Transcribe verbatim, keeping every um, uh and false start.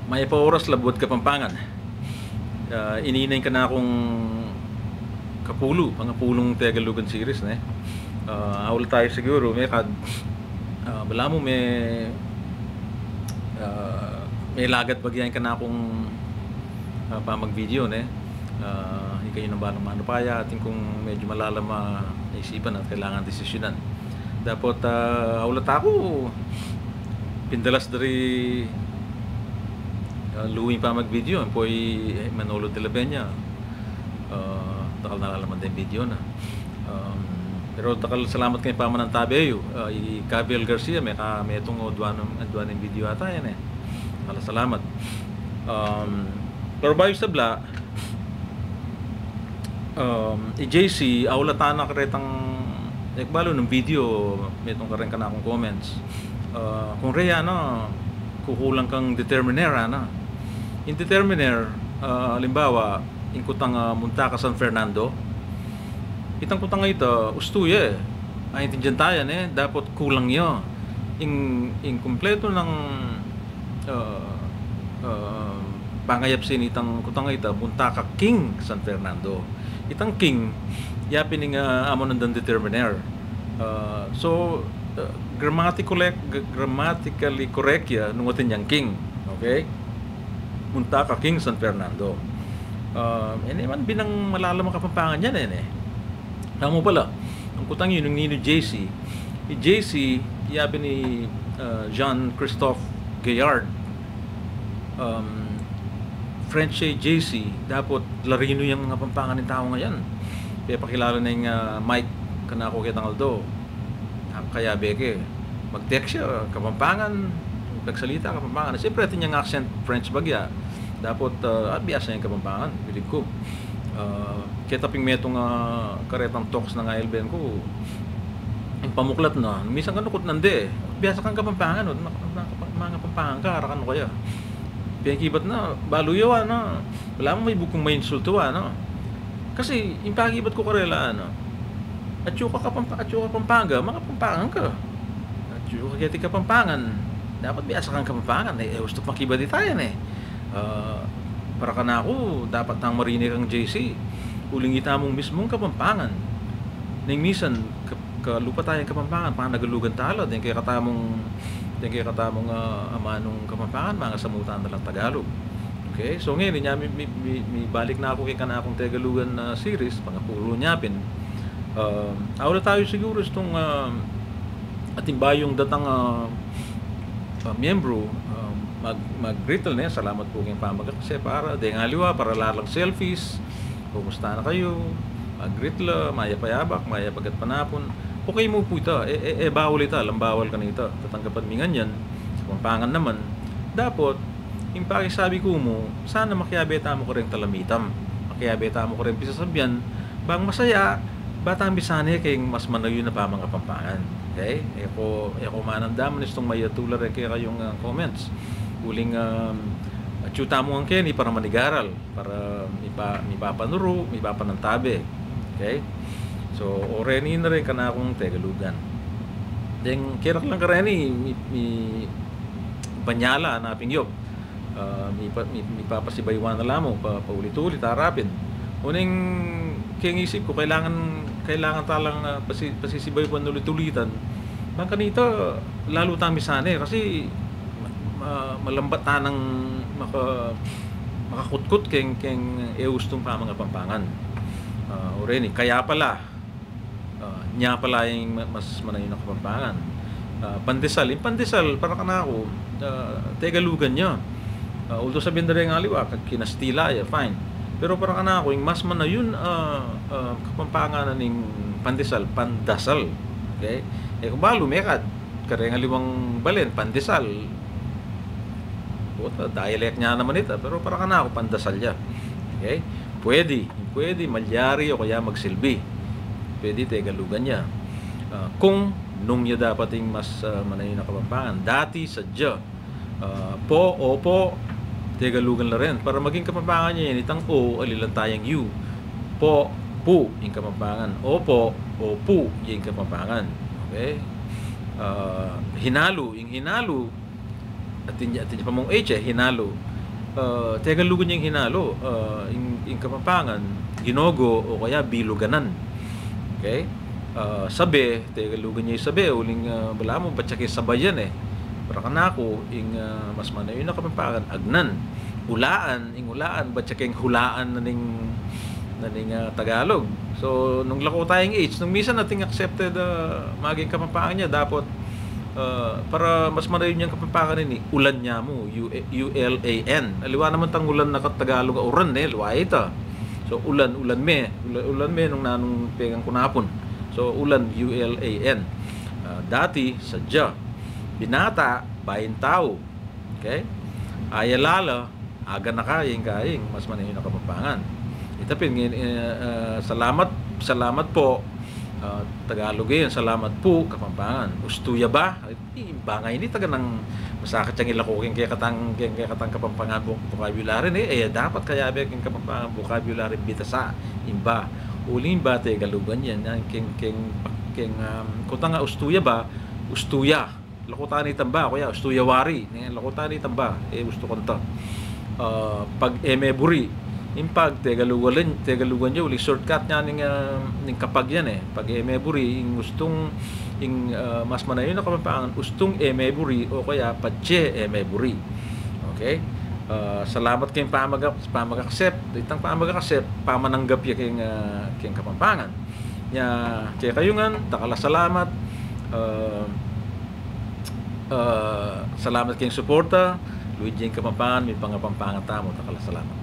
Mayap a oras, Labuad Kapampangan. Ah, ini na ing kanakung kapulu, pangapulung Tegalugan series, ne? Ah, aula tayu siguru, mekad, ah, balamu me, ah, melagad bagya ing kanakung, ah, pamag-video, ne? Ah, ikayu nang balang manupaya, atin kung medyu malalam a isipan at kailangan desisyunan. Dapot, ah, aula taku, pindalas da ri, ah, luing pamag-video, ampo i, eh, Manolo de la Peña. Ah, dakal na la naman deng video na. Um, pero dakal salamat keng pamanantabe yu, ah, i Gabriel Garcia, meka, metung o dua nang, dua nang video ata yan, e. Dakal a salamat. Um, pero bayu sabla, um, i J C, aulatan na karetang, e ku balu nung video, metung kareng kanakung comments. Ah, kung re, ana, kukulang kang determiner, ana. Ing determiner, ah, alimbawa, ing kutang, ah, munta ka San Fernando, itang kutang a ita, ustu ya, e. Aintindian taya, ne? Dapot kulang ya. Ing, ing kumpletu nang, ah, ah, pangayap sin itang kutang a ita, munta ka king San Fernando. Itang king, yapin ing, ah, amu nang determiner. Ah, so, ah, grammatical-, g-, grammatically correct ya nung atin yang king. Okay? Munta ka king San Fernando. Ah, e ne man binang malalam a Kapampangan yan, e ne. Tamu pala, ing kutang yu nung ninu J C. I J C, yapin i, ah, Jean-Christophe Gaillard. Um, French ya i J C, dapot larinu yang Kapampangan ning tau ngeni. Pepakilala na ing, ah, Mike kanaku ketang aldo. Ah, kayabe ke, mag-text ya Kapampangan, magsalita Kapampangan. Siyempre, atin yang accent French bagya. Dapot, ah, ah, biasa yang Kapampangan, bilib ku. Ah, keta pin metung, ah, karetang talks nang I L B N ku, ing pamuklat na, minsan kanu kutnan de, biasa kang Kapampangan, o, ma-, ma-, mangapampangan ka, ara kanu kaya. Pengkibat na, balu yu, ana, balamu maybu kung mainsultu, ana. Kasi, ing pakibat ku karela, ana, atyu ka Kapampa-, atyu ka Pampanga, mangapampangan ka. Atyu ka keti Kapampangan, dapat biasa kang Kapampangan, e, e, ustu pakibat ita yan, e. Ah, para kanaku, dapat nang marine kang J C. Uling ita mung mismung Kapampangan. Neng misan, ka-, kalupa tayang Kapampangan, panagalugan tala, deng kekatamung, deng kekatamung, ah, amanung Kapampangan, mangasamutan na lang Tagalog. Okay? So, ngeni, inya mi, mi, mi, mibalik na ku keng kanakung Tegalugan na series, pangapulu nya pin. Ah, aula tayu siguru istung, ah, atin bayung datang, ah, ah, miyembru, ah, mag-, mag-greet la, ne, salamat pu keng pamag-accept, para deng aliwa, para lalang selfies, kumusta na kayu? Mag-greet la, mayap a yabak, mayap a gatpanapun. Okay mu pu ita, e, e, e bawal ita, alang bawal kanita. Tatanggapan mi ngan yan, Kapampangan naman. Dapot, ing pakisabi ku mu, sana makiabe tamu kareng talamitam. Makiabe tamu kareng pisasabyan, bang masaya, ba tang misan e keng mas manayun a pamangapampangan. Okay? E ku, e ku manamdaman istung mayatula reng kekayung, ah, comments. Uling, um, atyu tamu ngan keni para manigaral, para mipa-, mipapanuru, mipapanantabe. Okay? So, o reni na reng kanakung Tegalugan. Deng kerak lang kareni, mi, mi, banyala na pin yu. Ah, mipa-, mi, mipapasibayuan na la mu, pa, paulit-ulit, arapin. Uling keng isip ku, kailangan, kailangan talang, ah, pasi-, pasisibayuan ulit-ulitan. Bang kanita, lalu tang misan e, kasi ma-, ma-, malambat tanang maka-, makakutkut keng, keng e ustung pamangapampangan. Ah, o reni, kaya pala, ah, nya pala ing ma-, mas manayun a Kapampangan. Ah, pandesal. Ing pandesal, para kanaku, ah, Tegalugan ya. Ah, although sabian da reng aliwa, kag kinastila ya, fine. Pero para kanaku, ing mas manayun, ah, ah, Kapampangan na ning pandesal, pandasal. Okay? E ku balu, mekad kareng aliwang balen, pandesal. Puta, dialect nya naman ita, pero para kanaku, pandasal ya. Okay? Pwede, pwede, malyari o kaya magsilbi. Pwede Tegalugan ya. Ah, kung, nung ya dapat ing mas, ah, manayun a Kapampangan. Dati, sadya. Ah, po, opo, Tegalugan la rin. Para maging Kapampangan ya yan, itang o, alilan tayang u. Po, pu, ing Kapampangan. Opo, opu, ing Kapampangan. Okay? Ah, hinalu, ing hinalu, atin, atin ya pa mung H, e, hinalu. Ah, Tegalugan ya ing hinalu, ah, ing, ing Kapampangan, ginogo o kaya biluganan. Okay? Ah, sabe, Tegalugan ya ing sabe, uling, ah, balamu, batsa keng sabayan e. Para kanaku, ing, ah, mas manayun a Kapampangan, agnan. Ulaan, ing ulaan, batsa keng hulaan na ning, na ning, ah, Tagalog. So, nung lako taya ing H, nung misan atin accepted, ah, maging Kapampangan ya, dapot, ah, para mas manayun yang Kapampangan ini, ulan ya mu, U-, U L A N. Aliwa naman tang ulan na Tagalog a uran e, aliwa ita. So, ulan, ulan me, ulan, ulan me nung nanung pegang kunapun. So, ulan, U L A N. Ah, dati, sadya. Binata, bayin tau. Okay? Ayalala, aganaka, ing kayang mas manayun a Kapampangan. Ita pin, ngeni, eh, eh, salamat, salamat po. Ah, Tagalog yan, salamat po, Kapampangan. Ustu ya ba? Imba ngeni, taga nang masakit yang ilako keng kekatang, keng kekatang Kapampangan voc-, vocabulary ne. Eh, dapat kayabe keng Kapampangan vocabulary, bita sa, imba. Uling imba Tegalugan yan, yan, keng, keng, keng, um, kutang a ustu ya ba, ustu ya. Lako tana itang ba, o kaya ustu ya wari, ne, lako tana itang ba, e ustu kanta. Ah, pag e me buri, ing pag Tegalugan, Tegalugan ya, uling shortcut niya ning, ah, ning kapag yan e. Pag e me buri, ing ustung, ing, ah, mas manayun a Kapampangan, ustung e me buri, o kaya patse e me buri. Okay? Ah, salamat keng pamaga-, pamag-accept, itang pamag-accept, pamananggap ya keng, ah, keng Kapampangan. Nya, kekayu ngan, dakal a salamat, ah, ah, salamat keng suporta, luid ya ing Kapampangan, mipangapampangan tamu, dakal a salamat.